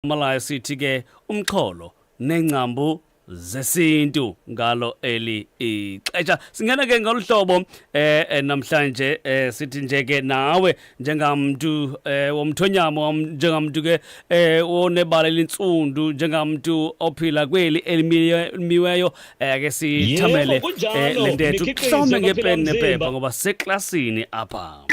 Malayo sithi ke umxholo nengcambu zesintu ngalo eli ixesha singena ke ngoluhlobo namhlanje sithi nje ke nawe njengamntu womthonyama njengamntu ke onebala elintsundu njengamntu ophila kweli elimiweyo ke sithamele le ntetho hlome ngepeni nephepha ngoba seklasini apha.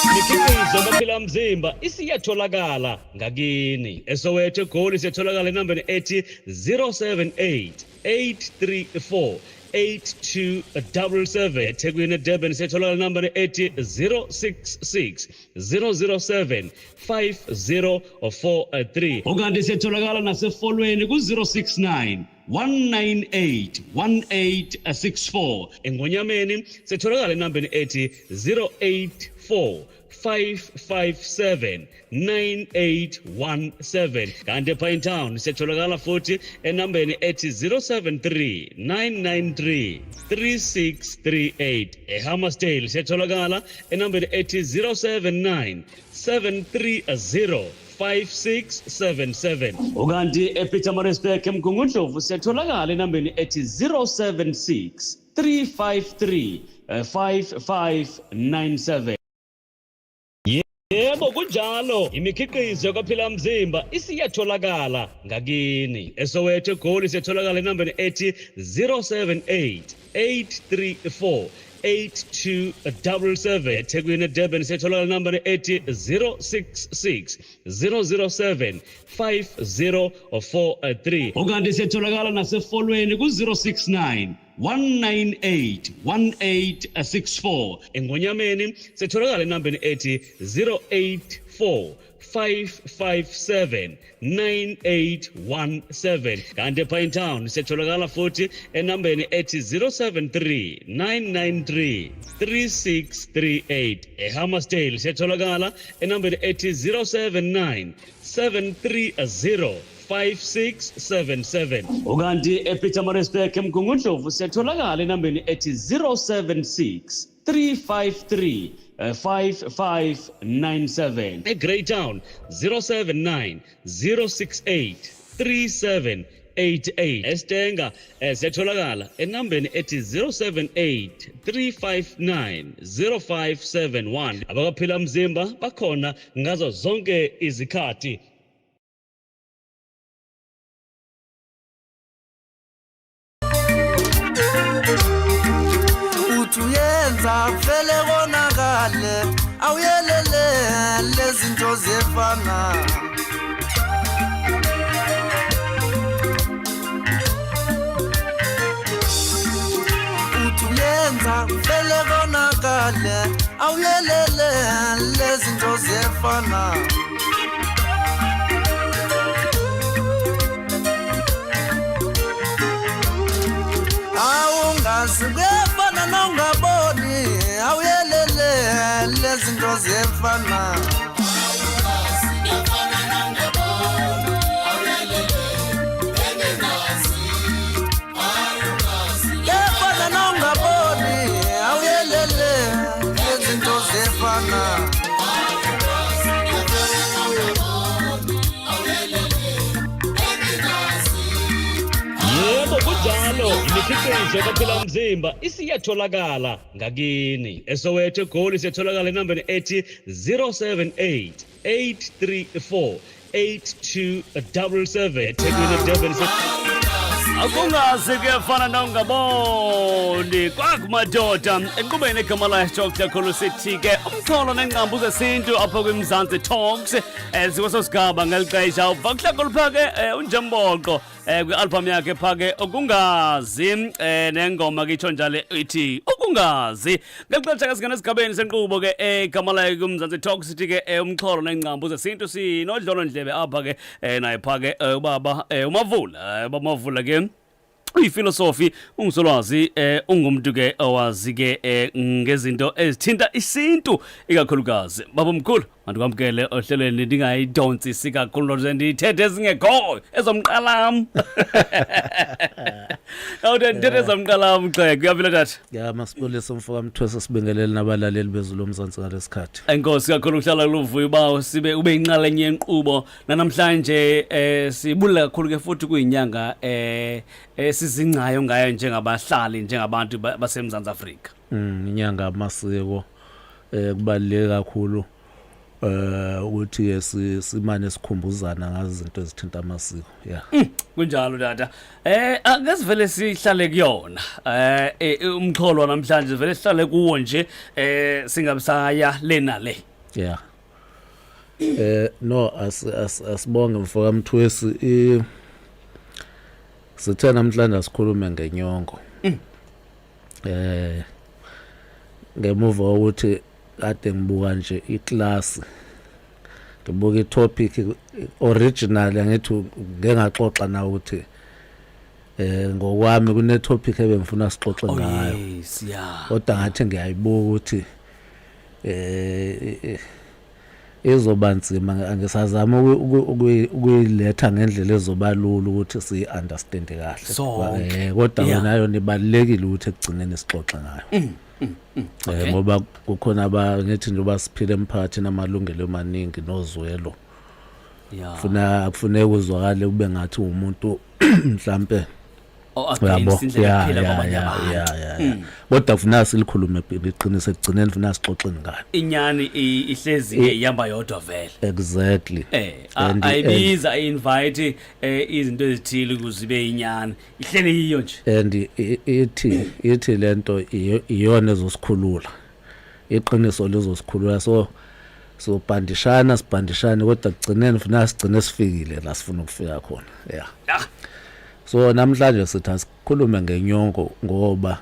Imikhiqizo baphila mzimba isiyatholakala ngakini. ESoweto eGoli siyatholakala enambeni ethi 078 834 8277. EThekwini eDurban siyatholakala enambeni ethi 066 007 5043. Ukanti siyatholakala nasefolweni ku-069 198 1864. Engonyameni siyatholakala enambeni ethi 084 557 9817. Kanti ePine Town siyatholakala futhi enambeni ethi 073 993 3638. EHammersdale siyatholakala enambeni ethi 079 730 5677. Ukanti ePietermaritzburg eMgungundlovu siyatholakala enambeni ethi 076 353 5597. Yebo kunjalo, imikhiqizo kaPhila Mzimba isiyatholakala ngakini. ESoweto eGoli siyatholakala enambeni ethi 078 834 8277. EThekwini eDurban siyatholakala enambeni ethi 066 007 5043. Ukanti siyatholakala nasefolweni ku-069 198 1864. Engonyameni sitholakala enambeni ethi 084 557 9817. Kanti ePine Town sitholakala futhi enambeni ethi 073 993 3638. EHammersdale sitholakala enambeni ethi 079 730 5677. Ukanti ePietermaritzburg eMgungundlovu siyatholakala enambeni ethi 076 353 5597. EGreytown 079 068 3788. Estenga siyatholakala enambeni ethi 078 359 0571. Abakaphila mzimba bakhona ngazo zonke izikhathi. Uthi uyenza vele konakale, awuyelele lezinto ziyefana. Uthi uyenza vele konakale, awuyelele lezinto ziyefana. Awungazi kuyefana nongaboni, awuyelele lezinto ziyefana. Kuyefana nongaboni, awuyelele lezinto ziyefana. Yebo kunjalo, imikhiqizo kaphila mzimba isiyatholakala ngakini. ESoweto eGoli siyatholakala enambeni ethi 078 834 8277. EThekwini eDurban Akungazi kuyafana nongaboni kwakumadoda enqubeni egama layo Talk kakhulu sithi ke umxholo nengcambu zesintu apha kwiMzantsi Talks sikweso sigaba ngeli xesha uva kuhlakolo pha ke unjemboqo kwi-album yakhe pha ke ukungazi nengoma ke itsho njalo ithi ukungazi. Ngeli xesha ke singena esigabeni senkqubo ke egama layo kuMzantsi Talks sithi ke umxholo nengcambu zesintu sinodlolo ndlebe apha ke naye pha ke ubaba uMavula, ubaba Mavula ke. Uyifilosofi, ungusolwazi, ungumuntu ke owazi ke ngezinto ezithinta isintu ikakhulukazi. Baba omkhulu, mandikwamkele ohlelweni, ndingayidonsisi kakhulu nto ndiyithethe ezingekhoyo ezomqalam. Awuthi ndithethe ezomqalam xeke. Uyaphila tata? Ya, masibulise umfo kaMthwesa, sibingelele nabalaleli bezulu lomzansi ngalesikhathi. Enkosi kakhulu, kuhlala luvuyo uba sibe ube yinxalenye yenkqubo nanamhlanje. Sibulela kakhulu ke futhi kuyinyanga esizingcayo ngayo njengabahlali, njengabantu baseMzantsi Afrika. Inyanga amasiko, kubaluleke kakhulu ukuthi ke simane sikhumbuzana ngazo izinto ezithinta amasiko. Yeah. Kunjalo tata. Ake sivele sihlale kuyona. Umxholo namhlanje vele sihlale kuwo nje, singabisaya lena le. Yeah. No, asibonge mfo kaMthwesi. Sithe namhlanje asikhulume ngenyongo. Ngemuva kokuthi kade ngibuka nje iclass, ngibuka itopic original, angithi ngeke ngaxoxa nawe ukuthi ngokwami kune topic ebengifuna sixoxe ngayo. Yes, yeah. Kodwa ngathi ngiyayibuka ukuthi izoba nzima, angisazama ukuyiletha ngendlela ezobalula ukuthi siyi-understand kahle. Sonke. Kodwa yona yona ibalulekile ukuthi ekugcineni sixoxe ngayo. Ngoba kukhona aba ngithi njengoba siphila emphakathini amalungelo amaningi nozwelo. Funa kufuneka uzwakale kube ngathi umuntu mhlambe Oh, against indlela yokuphila kwabanye abantu. Ya, kodwa kufuneka silikhulume iqiniso ekugcineni, funeka sixoxe ngayo. Inyani ihlezi ke ihamba yodwa vele. Exactly. Ayibiza i-invite izinto ezithile ukuze ibe inyani. Ihleli yiyo nje. And ithi lento iyona ezosikhulula, iqiniso lizosikhulula, so sobhandishana sibhandishane, kodwa kugcineni funa sigcine sifikile la sifuna ukufika khona, yeah. So namhlanje sithi asikhulume ngenyongo, ngoba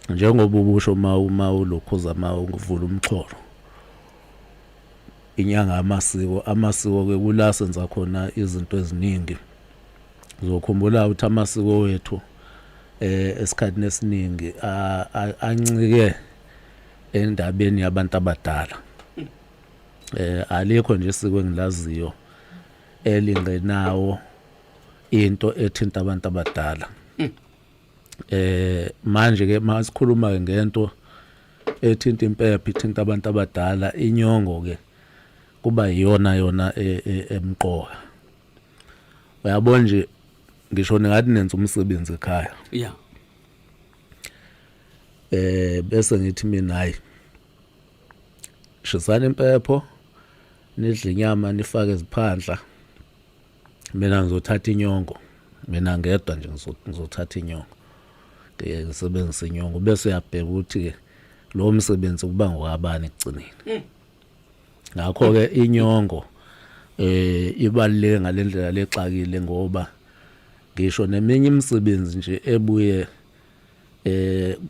njengoba ubusho uma ulokhuza ma uvula umxholo, inyanga amasiko, amasiko ke kula senza khona izinto eziningi. Uzokhumbula ukuthi amasiko wethu esikhathini esiningi ancike endabeni yabantu abadala. Alikho nje isiko engilaziyo elingenawo into ethinta abantu abadala. Manje ke masikhuluma ke ngento ethinta impepho, ithinta abantu abadala, inyongo ke kuba iyona yona emqoka. Uyabona nje, ngisho ningathi nenza umsebenzi ekhaya, bese ngithi mina, hayi, shisani impepho, nidle inyama, nifake iziphandla, mina ngizothatha inyongo, mina ngedwa nje ngizothatha inyongo, ngeke ngisebenzise inyongo, bese uyabheka ukuthi ke lo msebenzi kuba ngowabani ekugcineni. Ngakho ke inyongo ibaluleke ngalendlela lexakile, ngoba ngisho neminye imisebenzi nje ebuye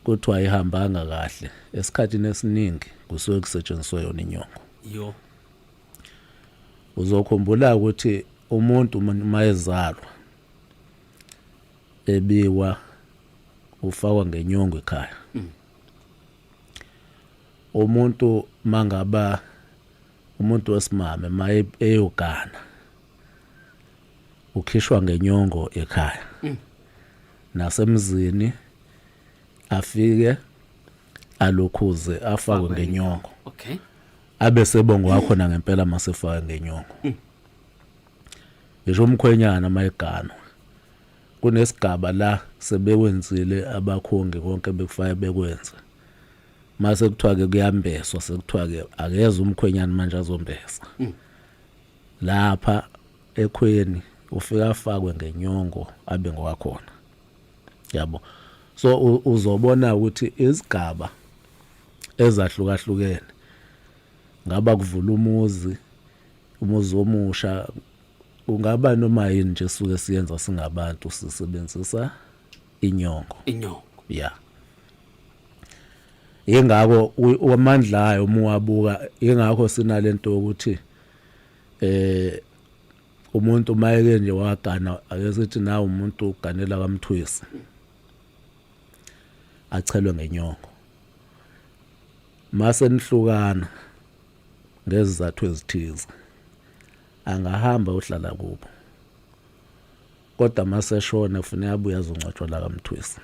kuthiwa ayihambanga kahle, esikhathini esiningi kusuke kusetshenziswe yona inyongo. Yo. Uzokhumbula ukuthi umuntu uma ezalwa, ebikwa, ufakwa ngenyongo ekhaya. Umuntu mangaba umuntu wesimame maye eyogana, ukhishwa ngenyongo ekhaya nasemzini, afike alokhuze afakwe ngenyongo, abe sebongo wakhona ngempela masefake ngenyongo. Ngisho umkhwenyana mayeganwa, kunesigaba la sebewenzile abakhongi konke bekufake bekwenze, mase kuthiwa ke kuyambeswa, sekuthiwa ke akeze umkhwenyana manje azombesa lapha ekhweni, ufika afakwe ngenyongo abe ngowakhona, yabo. So uzobona ukuthi izigaba ezahlukahlukene, ngaba kuvula umuzi, umuzi omusha, kungaba noma yini nje suke siyenza singabantu, sisebenzisa inyongo. Inyongo. Yeah, ingakho amandla ayo uma uwabuka, ingakho sinalento yokuthi Umuntu mayeke nje wagana, ake sithi nawe umuntu uganela kaMthwesi, achelwe ngenyongo, mase nihlukana ngezizathu ezithize, angahamba uhlala kubo, kodwa maseshona kufuneka abuye azongcwatshwa la kaMthwesi.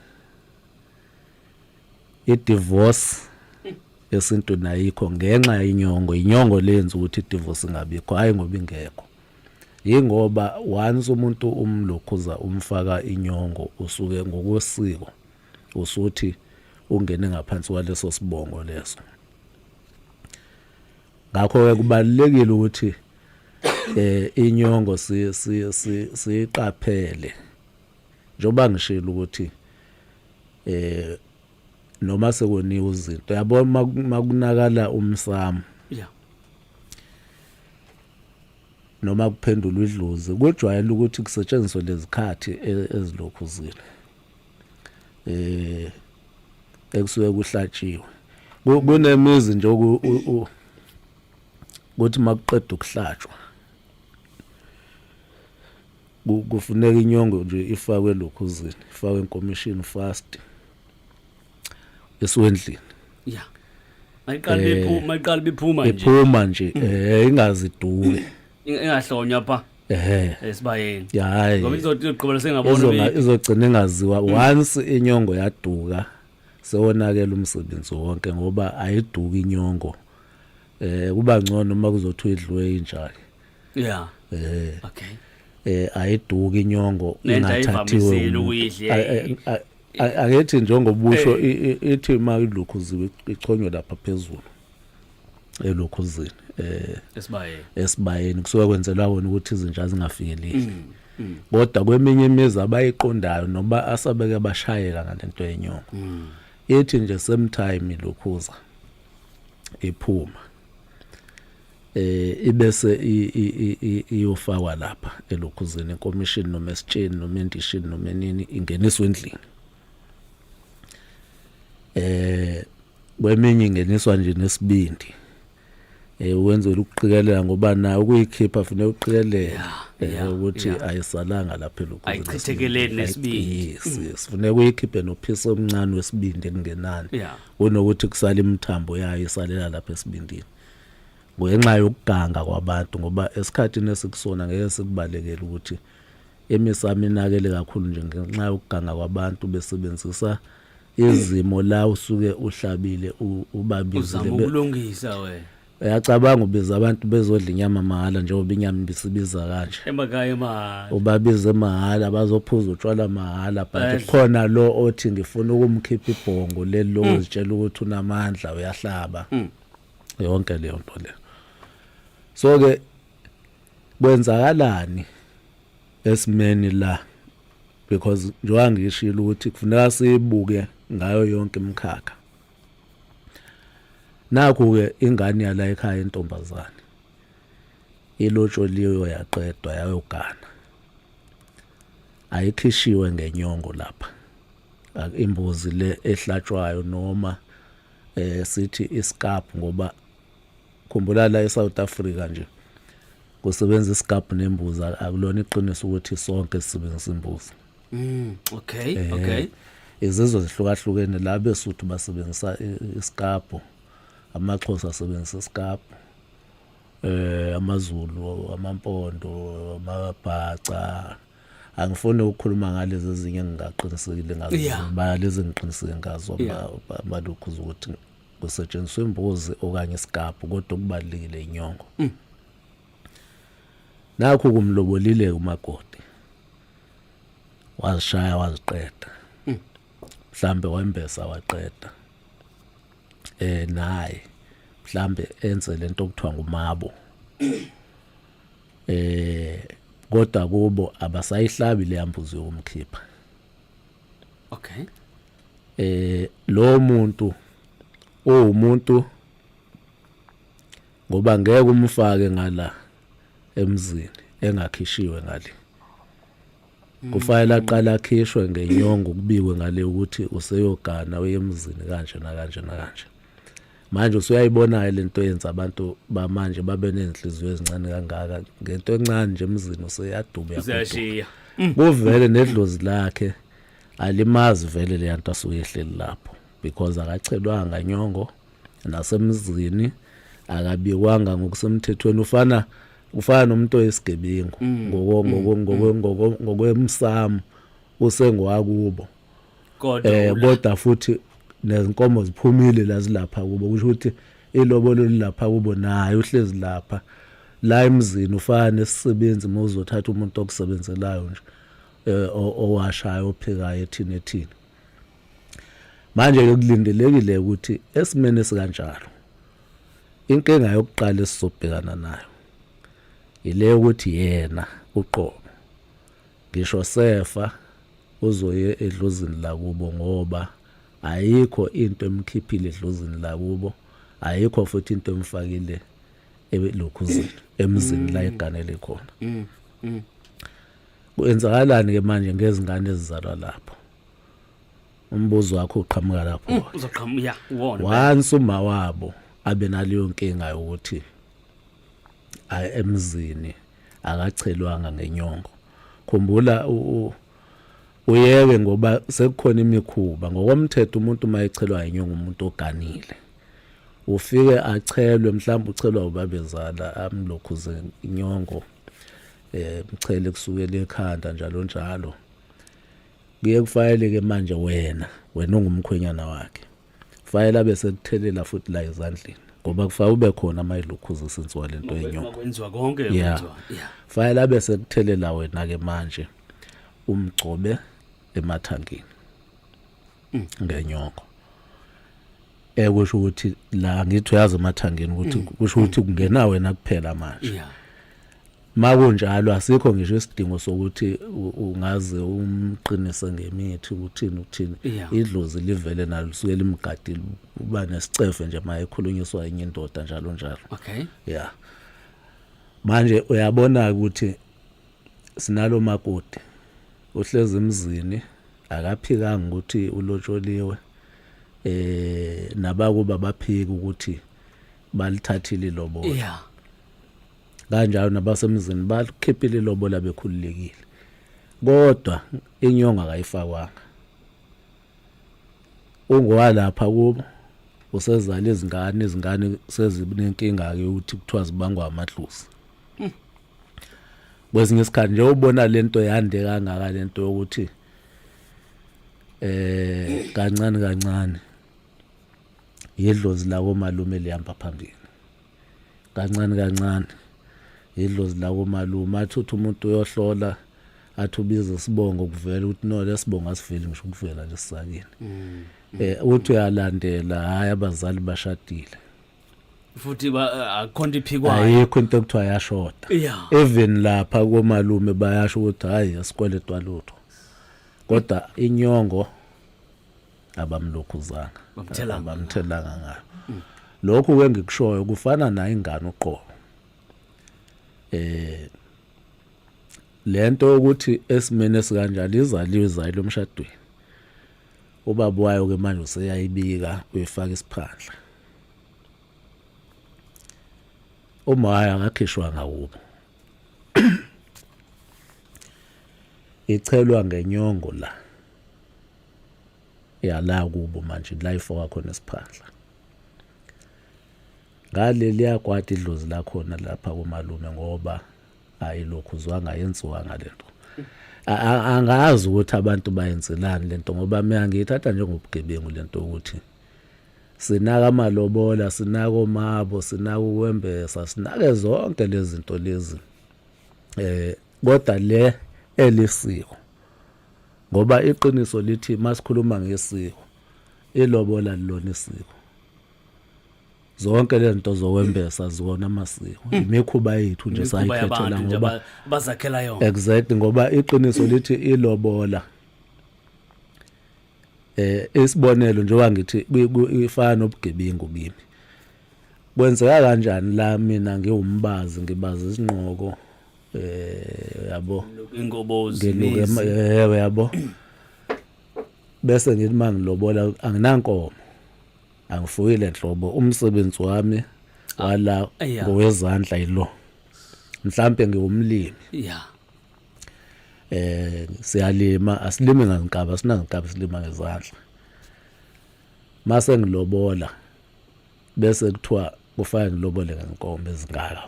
I-divorce esintwini ayikho ngenxa yenyongo. Inyongo lenza ukuthi i-divorce ingabikho, hayi ngoba ingekho. Yingoba once umuntu umlokhuza umfaka inyongo, usuke ngokosiko usuthi ungene ngaphansi kwaleso sibongo leso. Ngakho-ke kubalulekile ukuthi inyongo si si siqaphele, njengoba ngishilo ukuthi noma sekoniwe izinto, yabo, makunakala umsamo noma kuphendulwa idlozi, kujwayele ukuthi kusetshenziswe lezikhathi ezilokhuzile ekusuke kuhlatshiwe. Kunemizi nje kuthi makuqeda ukuhlatshwa kufuneka inyongo nje ifakwe lokhuzini, ifakwe enkomishini fast esuke endlini. Yeah, mayiqala biphuma, mayiqala biphuma nje. Iphuma nje, ingaziduke. Ingahlonywa pha esibayeni. Hayi. Ngoba izothi izoqhubela sengabona. Izogcina ingaziwa. Once inyongo yaduka, sewonakela umsebenzi wonke, ngoba ayiduki inyongo. Kuba ngcono uma kuzothiwa idliwe injalo. Ayiduki inyongo. Nento ingathathiwe ayivamisile umuntu. Ukuyidla. Akethi njengobusho ithi uma ilokhuziwe ichonywe lapha phezulu elokhuzini esibayeni. Esibayeni kusuke kwenzelwa wona ukuthi izinja zingafikeleli, kodwa kweminye imizi abayiqondayo noma asabeke bashayeka ngalento yenyongo, ithi nje same time lokhuza iphuma ibese iyofakwa lapha elokhuzeni, enkomishini noma esitsheni noma endishini noma enini, ingeniswe endlini. Kweminye ingeniswa nje nesibindi, wenzela ukuqikelela, ngoba nayo ukuyikhipha funeka uqikelele ukuthi ayisalanga lapha elokhuzeni. Ayichithekeleni nesibindi. Yes, funeka uyikhiphe nophisi omncane wesibindi ekungenani, kunokuthi kusale imithambo yayo isalela lapha esibindini, ngenxa yokuganga kwabantu, ngoba esikhathini esikusona ngeke sikubalekele ukuthi imisamo inakele kakhulu nje ngenxa yokuganga kwabantu besebenzisa izimo la usuke uhlabile ubabizile. Uzama ukulungisa wena. Uyacabanga, ubiza abantu bezodla inyama mahhala, njengoba inyama ibisibiza kanje. Emakhaya imali. Ubabize mahhala, bazophuza utshwala mahhala, but Badle. khona lo othi ngifuna ukumkhipha ibhongo leli lokuzitshela ukuthi unamandla, uyahlaba, yonke leyo nto leyo. So ke kwenzakalani esimeni la? Because njengoba ngishilo ukuthi kufuneka siyibuke ngayo yonke imikhakha, nakhu ke ingane yala ekhaya, intombazane ilotsholiwe, yaqedwa, yayogana, ayikhishiwe ngenyongo lapha. Imbuzi le ehlatshwayo noma sithi isikaphu, ngoba khumbula la eSouth Africa nje kusebenza isikaphu nembuzi. Akulona iqiniso ukuthi sonke sisebenzisa imbuzi. Izizwe zihlukahlukene. La beSuthu basebenzisa isikaphu, amaXhosa asebenzisa isikaphu, amaZulu, amaMpondo, amaBhaca. Angifuni ukukhuluma ngalezi ezinye engingaqinisekile ngazo. Ba lezi engiqiniseke ngazo, amalokhu ukuthi kusetshenziswa imbuzi okanye isigabhu, kodwa okubalulekile inyongo. Nakho kumlobolile umakoti, wazishaya waziqeda, mhlambe wembesa waqeda, naye mhlambe enze lento okuthiwa ngumabo, kodwa kubo abasayihlabi le yambuzi yokumkhipha. Lo muntu uwumuntu, ngoba ngeke umfake ngala emzini engakhishiwe ngale. Kufanele aqale akhishwe ngenyongo, kubikwe ngale ukuthi useyogana uye emzini kanje nakanje nakanje. Manje usuyayibona lento yenza abantu bamanje babe nezinhliziyo ezincane kangaka, ngento encane nje emzini useyaduba, uyagoduka. Uzayashiya. Kuvele nedlozi lakhe alimazi vele le nto asuke ehleli lapho, because akachelwanga nyongo nasemzini, akabikwanga ngokusemthethweni. Ufana nomuntu oyisigebengu ngoko ngoko ngoko ngoko ngokwemsamo, usengwakubo. Kodwa Kodwa futhi nezinkomo ziphumile la, zilapha kubo, kusho ukuthi ilobolo lilapha kubo, naye uhlezi lapha la emzini. Ufana nesisebenzi, uma uzothatha umuntu okusebenzelayo nje, owashayo, ophekayo, ethini ethini. Manje ke kulindelekile ukuthi esimene sikanjalo, inkinga yokuqala esizobhekana nayo ile ukuthi yena uqobo ngisho sefa uzoye edlozini lakubo, ngoba ayikho into emkhiphile edlozini lakubo, ayikho futhi into emfakile elokhuzini emzini la eganele khona. Kwenzakalani ke manje ngezingane ezizalwa lapho? Umbuzo wakho uqhamuka lapho. Uzoqhamuka ya uwona. Once uma wabo abe naleyo nkinga yokuthi ay emzini akachelwanga ngenyongo, khumbula uyeke, ngoba sekukhona imikhuba ngokomthetho. Umuntu uma echelwa inyongo, umuntu oganile ufike achelwe, mhlawumbe uchelwa ubabezala, amlokhuze inyongo, mchele kusukela ekhanda, njalo njalo. Kuye kufanele manje wena ungumkhwenyana wakhe, kufanele abe sekuthelela futhi la ezandleni, ngoba kufanele ube khona mayilokhuze senziwa lento yenyongo. Kwenziwa konke. Yeah. Kwenziwa, yeah. Kufanele abe sekuthelela wena ke manje, umgcobe emathangini ngenyongo, ekusho ukuthi la ngithi uyazi emathangeni ukuthi kusho ukuthi kungena wena kuphela manje. Makunjalo asikho ngisho isidingo sokuthi ungaze umqinise ngemithi, ukuthini ukuthini. Idlozi livele nalo lisuke limgadile, uba nesicefe nje maye ekhulunyiswa enye indoda, njalo njalo. Yeah, manje uyabona ukuthi sinalo makoti uhlezi emzini, akaphikanga ukuthi ulotsholiwe, nabakuba baphika ukuthi balithathile ilobola. Kanjalo nabasemzini balikhiphile ilobola bekhululekile, kodwa inyongo akayifakwanga. Ungowalapha kubo, usezala izingane, izingane sezinenkinga ke ukuthi kuthiwa zibangwa amadlozi. Kwesinye isikhathi nje ubona lento yande kangaka, lento yokuthi kancane kancane idlozi lako malume lihamba phambili, kancane kancane idlozi lako malume. Athi uthi umuntu uyohlola, athi ubiza isibongo, kuvela ukuthi no, lesibongo asiveli ngisho ukuvela lesisakini. Uthi uyalandela, hayi, abazali bashadile. Futhi ba akukho nto iphikwayo. Ayikho into ekuthiwa yashoda. Even lapha komalume bayasho ukuthi hayi, asikweletwa lutho, kodwa inyongo abamlokhuzanga. Bamthelanga. Abamthelanga ngayo. Lokhu ke ngikushoyo kufana nayo ingane uqobo, lento ukuthi esimene esikanjalo izaliwe, izayile emshadweni, ubaba wayo ke manje useyayibika, uyifaka isiphandla. Uma wayo akakhishwa ngakubo, ichelwa ngenyongo la yala kubo, manje la ifaka khona isiphandla ngale, liyakwata idlozi lakhona lapha komalume, ngoba ayilokhu zwanga yenziwanga lento. Angazi ukuthi abantu bayenzelani lento, ngoba mina ngiyithatha njengobugebengu lento ukuthi sinaka amalobola, sinaka omabo, sinaka ukwembesa, sinake zonke lezi zinto lezi, kodwa le elisiko, ngoba iqiniso lithi masikhuluma ngesiko, ilobola lilona isiko. Zonke lezi zinto zokwembesa zona amasiko, imikhuba yethu nje. Imikhuba Sayikhethela yabantu nje ngoba abazakhela yona. Exactly, ngoba iqiniso lithi ilobola, isibonelo njengoba ngithi ifana nobugebengu kimi, kwenzeka kanjani la mina ngiwumbazi, ngibaza isinqoko, yabo? Ingobozi. Ngiluke. Imizi. Yebo, yabo, bese ngithi mangilobola anginankomo. Angifuyile nhlobo, umsebenzi wami wala ngowezandla yilo, mhlambe ngiwumlimi. Siyalima, asilimi ngezinkaba, sinazinkaba, silima ngezandla. Mase ngilobola bese kuthiwa kufanele ngilobole ngenkomo ezingaka.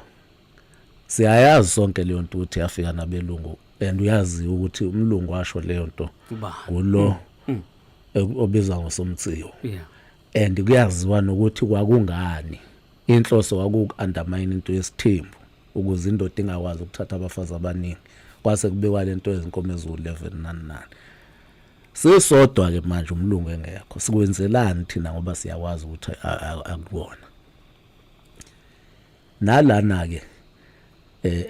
Siyayazi sonke leyo nto ukuthi yafika nabelungu, and uyazi ukuthi umlungu washo leyo nto ngulo obizwa ngosomtsiwo. And kuyaziwa nokuthi kwakungani inhloso kwaku-undermine into yesithembu ukuze indoda ingakwazi ukuthatha abafazi abaningi, kwase kubekwa lento yezinkomo eziwu-11 nani nani. Sisodwa-ke manje umlungu engekho, sikwenzelani thina ngoba siyakwazi ukuthi akubona nalana-ke.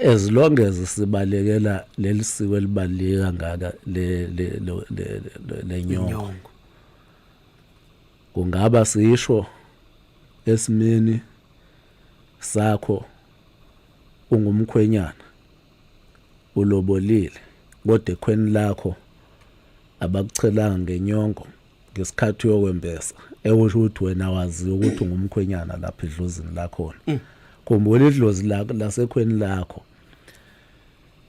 As long as sibalekela leli siko elibaluleke kangaka le le le lenyongo, kungaba sisho esimeni sakho ungumkhwenyana ulobolile, kodwa ekhweni lakho abakuchelanga ngenyongo ngesikhathi uyokwembesa, ekusho ukuthi wena wazi ukuthi ungumkhwenyana lapha edlozini lakhona. Khumbula idlozi lakho lasekhweni lakho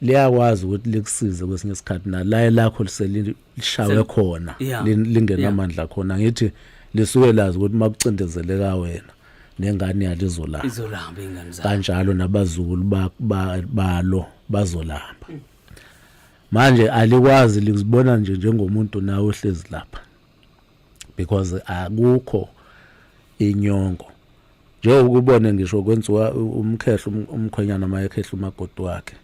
liyakwazi ukuthi likusize kwesinye isikhathi, nalaye lakho liselishawe khona, lingenamandla khona. Ngithi lisuke lazi ukuthi makucindezeleka wena nengane yalizolamba, izolamba ingane zakho, kanjalo nabazukulu balo bazolamba. Manje alikwazi, likuzibona nje njengomuntu nawe ohlezi lapha, because akukho inyongo. Njengoba ubone ngisho kwenziwa umkhehlo, umkhwenyana mayekhehla umakoti wakhe,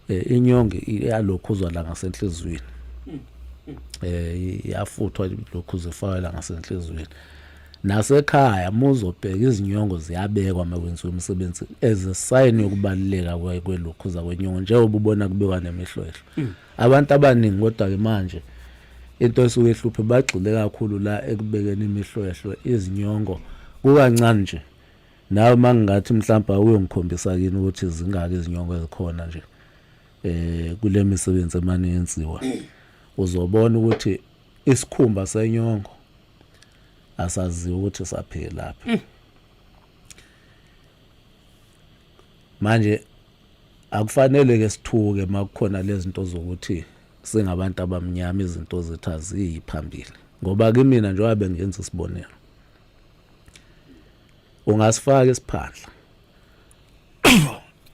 inyongo iyalokhuzwa la ngasenhlizweni, iyafuthwa lokhu zifakwe la ngasenhlizweni. Nasekhaya muzobheka izinyongo ziyabekwa makwenziwa umsebenzi as a sign yokubaluleka kwelokhuza kwenyongo, njengoba ubona kubekwa nemihlwehlo. Abantu abaningi kodwa-ke manje into esuke ihluphe bagxile kakhulu la ekubekeni imihlwehlwe, izinyongo kukancane nje. Nawe mangingathi mhlawumbe awuyongikhombisa kini ukuthi zingaki izinyongo ezikhona nje kule misebenzi emane yenziwa, uzobona ukuthi isikhumba senyongo asaziwa ukuthi saphelaphi. Manje akufanele ke sithuke makukhona lezi zinto zokuthi singabantu abamnyama izinto zethu aziyi phambili, ngoba kimina njengoba bengenza isibonelo, ungasifaka isiphandla,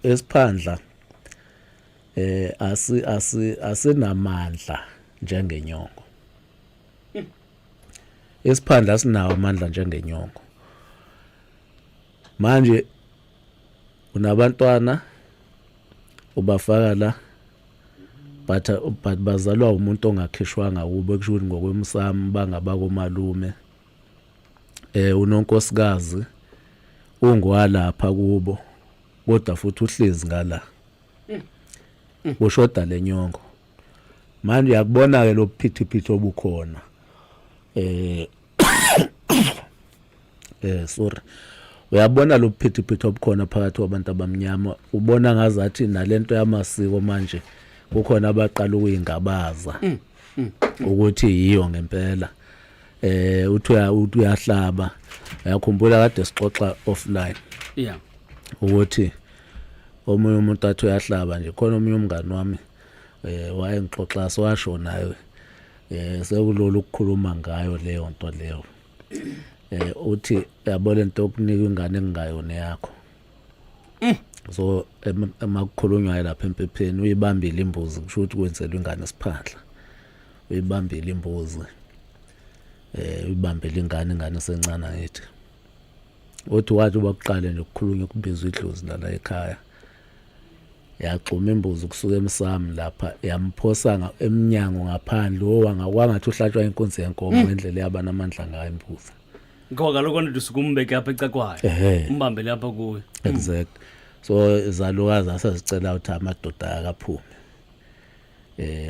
isiphandla asi asi asinamandla njengenyongo. Isiphandla sinawo amandla njengenyongo. Manje unabantwana ubafaka la, but bazalwa umuntu ongakhishwanga kubo, kusho ukuthi ngokwemsamo bangabakomalume. Unonkosikazi ungwalapha kubo, kodwa futhi uhlezi ngala, kushoda lenyongo. Manje uyakubona ke lo phithiphithi obukhona, sorry, uyabona lo phithiphithi obukhona phakathi kwabantu abamnyama, ubona ngazathi nalento yamasiko manje kukhona abaqala ukuyingabaza ukuthi yiyo ngempela. Uthi uthi uyahlaba, uyakhumbula kade sixoxa offline ukuthi omunye umuntu athi uyahlaba nje, khona omunye umngani wami wayengixoxa, siwasho naye sekulolu ukukhuluma ngayo leyo nto leyo. Uthi yabo lento yokunika ingane engingayona yakho, so emakukhulunywayo lapha empepheni uyibambile imbuzi, kusho ukuthi kwenzelwa ingane isiphandla, uyibambile imbuzi, uyibambile ingane, ingane esencane. Angithi uthi wathi bakuqale nje ukukhulunywa kubizwa idlozi lala ekhaya, yagxuma imbuzi kusuka emsamo lapha yamphosa emnyango ngaphandle, owangathi uhlatshwa inkunzi yenkomo ngendlela yaba namandla ngayo imbuzi. Ngoba kaloku onto usuke umbeke apha ecakwayo, umbambele apha kuyo. Exact. So izalukazi asezicela ukuthi amadoda akaphume,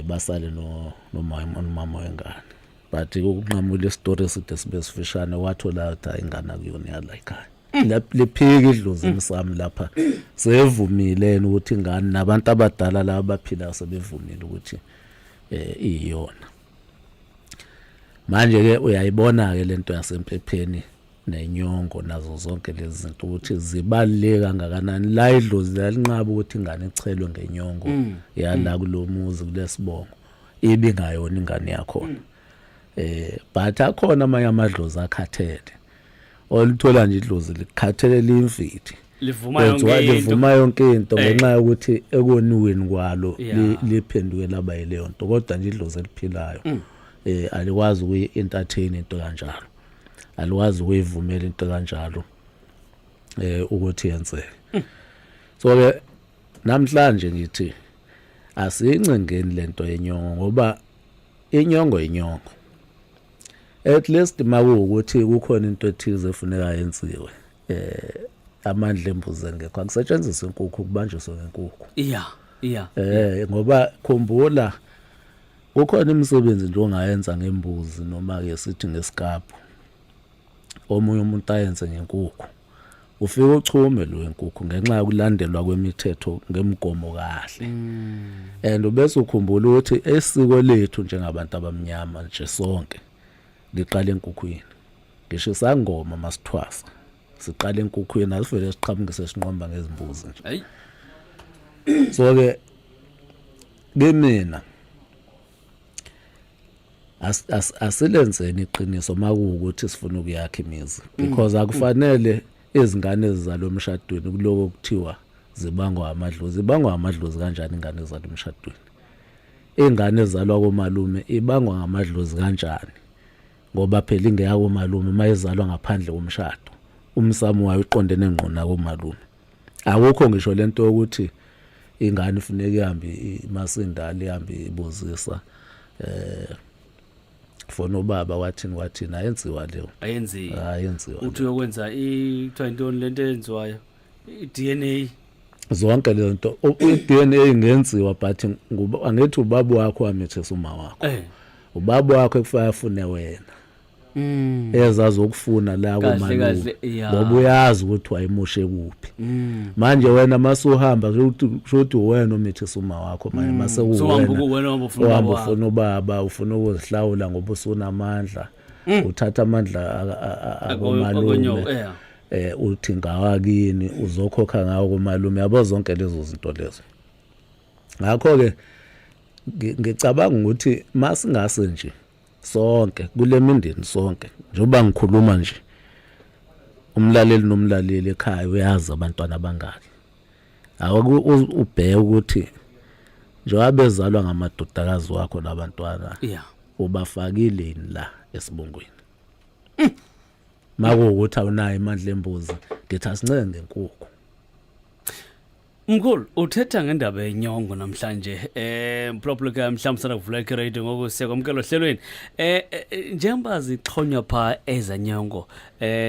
basale no nomama nomama wengane. But ukunqamula isitori eside sibe sifishane, wathola ukuthi hayi, ingane akuyona yala ekhaya. Liphika idlozi emsamo lapha, sevumile yena ukuthi ingane, nabantu abadala laba abaphila sebevumile ukuthi iyona. Manje ke uyayibona ke lento yasemphepheni. Nenyongo nazo zonke lezi zinto ukuthi zibaluleke kangakanani. La idlozi lalinqaba ukuthi ingane ichelwe ngenyongo yala kulomuzi, kulesibongo, ibingayona ingane yakhona. But akhona amanye amadlozi akhathele, oluthola nje idlozi likhathele, limfithi. Livuma yonke into. Livuma yonke into ngenxa yokuthi ekoniweni kwalo liphenduke laba yileyo nto. Kodwa nje idlozi eliphilayo alikwazi ukuyi-entertain into kanjalo, alikwazi ukuyivumela into kanjalo ukuthi yenzeke. So ke namhlanje ngithi asiyincengeni lento yenyongo, ngoba inyongo inyongo. At least makuwukuthi kukhona into ethize efuneka yenziwe, amandla embuzi engekho, akusetshenziswe inkukhu, kubanjiswe ngenkukhu. Ngoba khumbula, kukhona imisebenzi nje ongayenza ngembuzi noma ke sithi ngesikaphu, omunye umuntu ayenze ngenkukhu, ufike uchume lo wenkukhu ngenxa yokulandelwa kwemithetho ngemigomo kahle. And ubese ukhumbula ukuthi esiko lethu njengabantu abamnyama nje sonke liqala enkukhwini. Ngisho isangoma masithwasa siqala enkukhwini, asivele siqhamuke sesinqomba ngezimbuzi nje. So ke kimina asilenzeni iqiniso makuwukuthi sifuna ukuyakha imizi, because akufanele izingane ezizalwe emshadweni kuloko kuthiwa zibangwa amadlozi. Zibangwa amadlozi kanjani ingane ezalwe emshadweni? Ingane ezalwa komalume ibangwa ngamadlozi kanjani? Ngoba phela ingeyakomalume mayizalwa ngaphandle komshado, umsamo wayo uqondene ngqo nakomalume. Akukho ngisho lento yokuthi ingane ifuneka ihambe masindala, ihambe ibuzisa fona ubaba wathini wathini. Ayenziwa leyo. Ayenziwa. Ayenziwa. Uthi uyokwenza kuthiwa intoni lento eyenziwayo, i-DNA? Zonke lezo nto, i-DNA ingenziwa, but angithi ubaba wakho wamithisa uma wakho? Ubaba wakho ekufanele afune wena, ezazokufuna la Kahle, komalume, kahle, ya. ngoba uyazi ukuthi wayemushe kuphi. Manje wena masuhamba, kusho ukuthi wena umithisa uma wakho manje mase Suhamba kuwena kuwena, uhamba ufuna uhamba ubaba wakho. ufuna ubaba, ufuna ukuzihlawula ngoba usunamandla, uthatha amandla akomalume. Akonyoko, yeah. Uthi ngawakini, uzokhokha ngawo komalume, yabo, zonke lezo zinto lezo. Ngakho ke ngicabanga ukuthi masingase nje sonke kule mindeni sonke, njengoba ngikhuluma nje, umlaleli nomlaleli ekhaya uyazi abantwana abangaki. Awuku ubheke ukuthi njengoba bezalwa ngamadodakazi wakho labantwana, ubafakile yini la esibongweni? Makuwukuthi awunayo imandla embuzi, ngithi asincenge ngenkukhu. Mkhulu, uthetha ngendaba yenyongo namhlanje. Mphulaphuli ke, mhlawumbe sana kuvula iradio ngoku, siyakwamukela ohlelweni. Njengoba zixhonywa pha ezanyongo,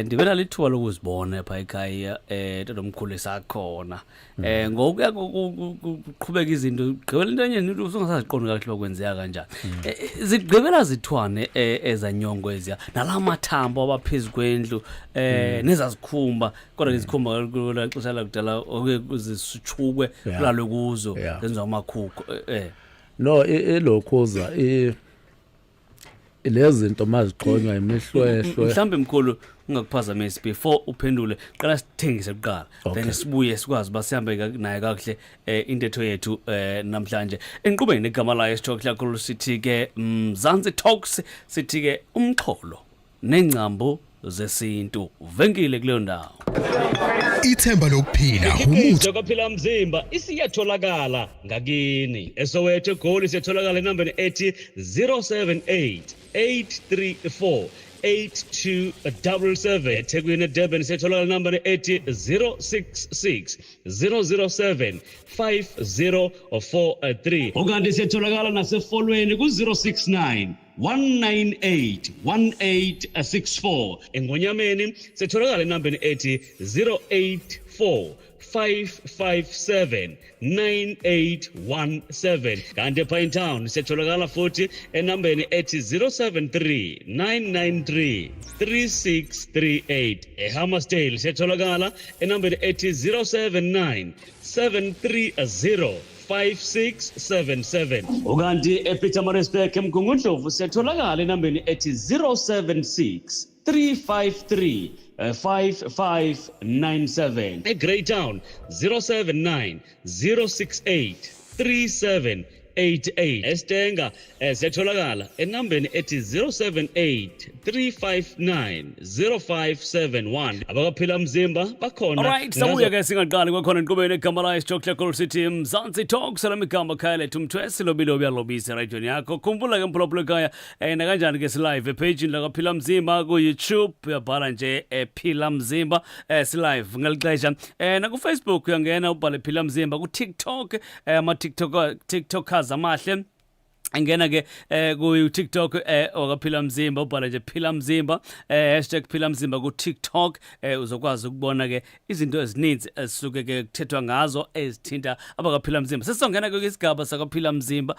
ndibe nalo ithuba lokuzibona pha ekhaya, tatomkhulu esakhona. Ngokuya kuqhubeka izinto, gqibela into enye into usungasaziqondi kahle uba kwenzeka kanjani. Zigqibela zithwane ezanyongo eziya nalamathambo abaphezu kwendlu nezazikhumba, kodwa ke izikhumba kula xesha lakudala oke zisitshukwe, kulalwe kuzo, zenziwa amakhukho. No, ilokhuza lezi zinto mazixhonywa imihlwehlwe. Mhlawumbe mkhulu, ungakuphazamisi, before uphendule, qala sithengise kuqala, then sibuye sikwazi uba sihambe naye kakuhle intetho yethu namhlanje enqubeni negama layo esithokuhle kakhulu. Sithi ke Mzansi Talks, sithi ke umxholo nengcambu zesintu, venkile kuleyo ndawo. Ithemba lokuphila umuthi. Imikhiqizo kaphila mzimba isiyatholakala ngakini eSoweto, eGoli siyatholakala enambeni ethi 078 834 8277. EThekwini, eDurban siyatholakala enambeni ethi 066 007 5043. Ukanti siyatholakala naseFolweni ku-069 198 1864. Engonyameni sitholakala enambeni ethi 084 557 9817. Kanti ePinetown siyatholakala futhi enambeni ethi 073 993 3638. EHammarsdale siyatholakala enambeni ethi 079 730 5677. Ukanti ePietermaritzburg, eMgungundlovu, siyatholakala enambeni ethi 076 353 5597. EGreytown 079 068 3788. Estenga siyatholakala enambeni ethi 078 359 0571. Abakaphila mzimba bakhona. Alright, sabuya ke singaqali kwakhona enqubeni egama layo Sijokla Gold City Mzansi Talks lamigama khaya lethu mthwesi lobilo uyalobisa eradiweni yakho. Khumbula ke mphulaphula ekhaya nakanjani ke silive epage lakaphila mzimba ku YouTube uyabhala nje ephila mzimba silive ngalixesha. Naku Facebook uyangena ubhale phila mzimba ku TikTok ama TikTok TikTokers amahle ngena ke ku TikTok wakaphila mzimba ubhala nje phila mzimba #phila mzimba ku TikTok uzokwazi ukubona ke izinto ezininzi ezisuke ke kuthethwa ngazo ezithinta abakaphila mzimba. Sesizongena ke isigaba sakaphila mzimba.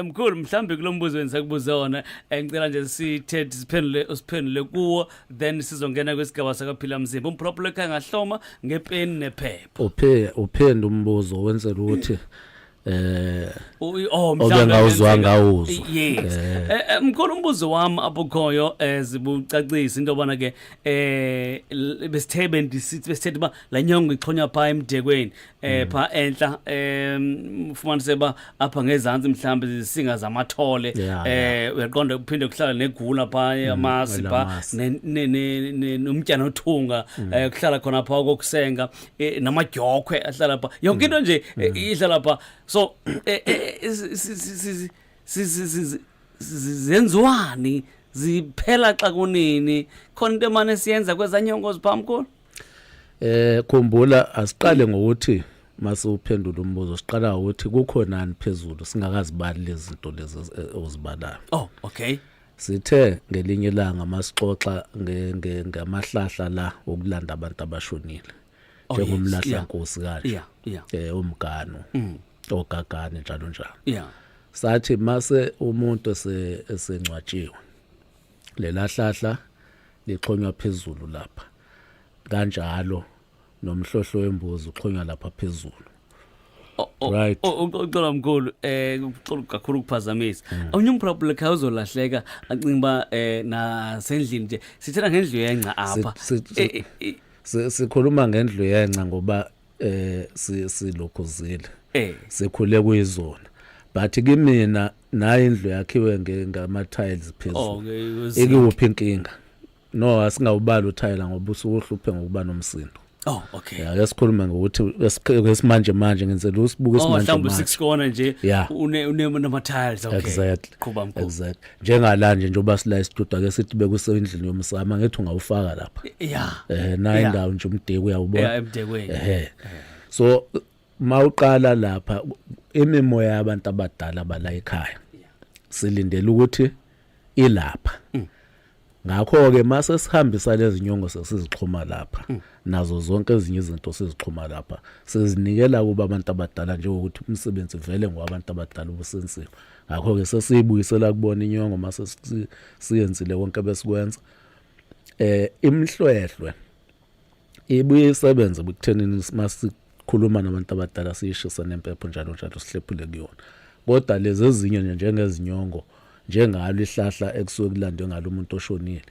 Mkhulu, mhlambi kulombuzo engisakubuze wona ngicela nje sithethe siphendule usiphendule kuwo, then sizongena kwisigaba sakaphila mzimba. Umphulaphula ekhaya ngahloma ngepeni nephepha. Uphenda umbuzo wenzela ukuthi Oh, mhlawumbe obengawuzwanga awuzwa. Yes. Mkhulu, umbuzo wami apho khoyo zibucacisa into yobana ke besithe bendisithi besithethe uba laa nyongo ixhonywa phaa emdekweni phaa enhla, ufumanise uba apha ngezantsi mhlawumbi zisinga zamathole. Uyaqonda, kuphinde kuhlala negula phaa, amasi phaa, elamasi. Nomtyana othunga kuhlala khona phaa kokusenga, namadyokwe ahlala phaa, yonke into nje ihlala phaa. So zenziwani, ziphela xa kunini, khona into emane siyenza kwezaa nyongo ziphaa, mkhulu? Khumbula, asiqale ngokuthi masiwuphendula umbuzo, siqala ngokuthi kukhonani phezulu singakazibali lezi zinto lezi ozibalayo. Oh, okay. Sithe ngelinye ilanga masixoxa ngamahlahla la okulanda abantu abashonile, njengomlahla nkosi kanje, umgano, ogagane, njalo njalo. Sathi mase umuntu esengcwatshiwe, lela hlahla lixhonywa phezulu lapha, kanjalo nomhlohlo wembuzi uxhonywa lapha phezulu. Oh. Right. Oh, uxolo mkhulu, uxolo kakhulu ukuphazamisa. Omnye umphulaphula ekhaya uzolahleka acinga uba nasendlini nje sithetha ngendlu yengca apha. Sikhuluma ngendlu yenca ngoba silokhuzile, sikhule kuyizona, but kimina nayo indlu yakhiwe ngama tiles phezulu. Okay. Ikuphi inkinga? No, asingawubali uthayela ngoba usuke uhluphe ngokuba nomsindo. Oh, okay. Ya, ake sikhulume ngokuthi esimanje manje ngenzela usibuke Oh, isimanje mhlawumbe manje. six corner nje une une nama tiles, okay. Exactly. Qhuba, mkhulu. Exactly, njengala nje njengoba sila isitudio, ake sithi bekusendlini yomsamo, ngithi ungawufaka lapha na indawo nje umdeki uyawubona. Yeah, emdekweni. Ehe, so mawuqala lapha, imimoya yabantu abadala bala ekhaya silindele ukuthi ilapha. Ngakho ke mase sihambisa lezi nyongo, sesizixhuma lapha nazo zonke ezinye izinto sizixhuma lapha, sizinikela kuba abantu abadala, njengokuthi umsebenzi vele ngwabantu abadala ubusensiwe. Ngakho ke sesiyibuyisela kubona inyongo mase siyenzile konke besikwenza. Imhlwehlwe ibuye isebenze ekuthenini masikhuluma nabantu abadala siyishisa nempepho, njalo njalo, sihlephule kuyona. Kodwa lezi ezinye nje njengezinyongo, njengalo ihlahla ekusuke kulandwe ngalo umuntu oshonile,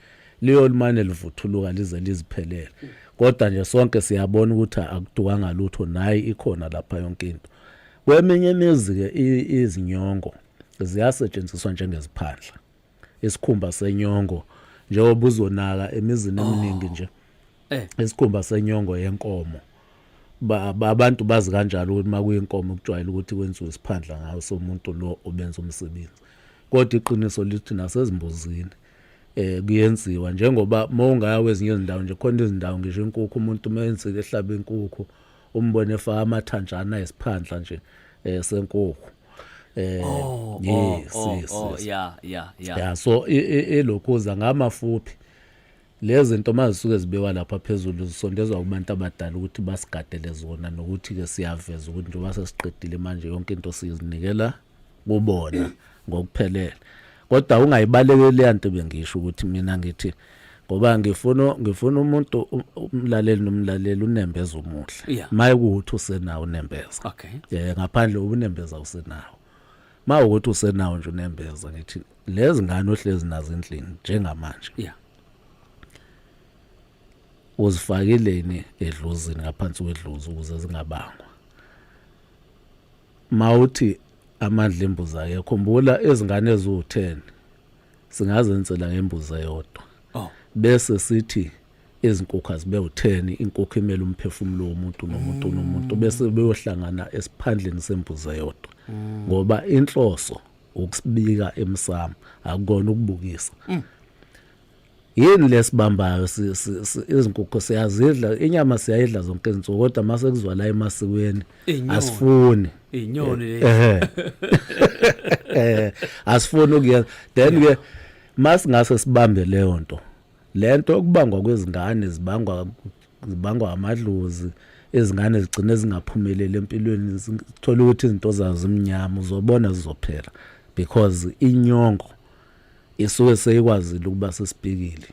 liyolimane livuthuluka lize liziphelele. Kodwa nje sonke siyabona ukuthi akudukanga lutho, nayi ikhona lapha yonke into. Kweminye imizi ke izinyongo ziyasetshenziswa njengeziphandla, isikhumba senyongo, njengoba uzonaka emizini eminingi nje, isikhumba senyongo yenkomo. Abantu bazi kanjalo ukuthi makuyinkomo kujwayele ukuthi kwenziwe isiphandla ngayo somuntu lo obenza umsebenzi. Kodwa iqiniso lithi nasezimbuzini kuyenziwa, njengoba mawungaya kwezinye izindawo nje, khona izindawo ngisho inkukhu, umuntu menzile ehlaba inkukhu umbone efaka amathanjana ayisiphandla nje senkukhu. Yes, yes, yes. Yeah, so ilokhuza ngamafuphi lezi zinto mazisuke zibekwa lapha phezulu zisondezwa kubantu abadala ukuthi basigadele zona, nokuthi ke siyaveza ukuthi njengoba sesiqedile manje yonke into sizinikela kubona ngokuphelele. Kodwa ungayibalekeli leya nto bengisho ukuthi mina ngithi ngoba ngifuna umuntu umlaleli nomlaleli unembeza omuhle, maye kuwuthi usenawo unembeza. Ngaphandle ubunembeza usenawo, ma ukuthi usenawo nje unembeza, ngithi lezi ngane ohlezi nazo endlini njengamanje, Uzifakileni edlozini, ngaphansi kwedlozi, ukuze zingabangwa? Mawuthi amandla embuzi akekho, khumbula izingane eziwu-10 singazenzela ngembuzi eyodwa. Oh. Bese sithi izinkukhu azibe u-10, inkukhu imele umphefumulo womuntu nomuntu nomuntu, bese beyohlangana esiphandleni sembuzi eyodwa, ngoba inhloso ukusibika emsamo, akukona ukubukisa. Yini lesibambayo? Izinkukhu siyazidla, inyama siyayidla zonke izinsuku, kodwa mase kuzwa la emasikweni Inyoni. asifuni. Inyoni le. Ehe, asifuni ukuyenza. Then ke masingase sibambe leyo nto, lento okubangwa kwezingane, zibangwa amadlozi, izingane zigcine zingaphumeleli empilweni, zithola ukuthi izinto zazo zimnyama, uzobona zizophela, because inyongo isuke seyikwazile ukuba sesibhikile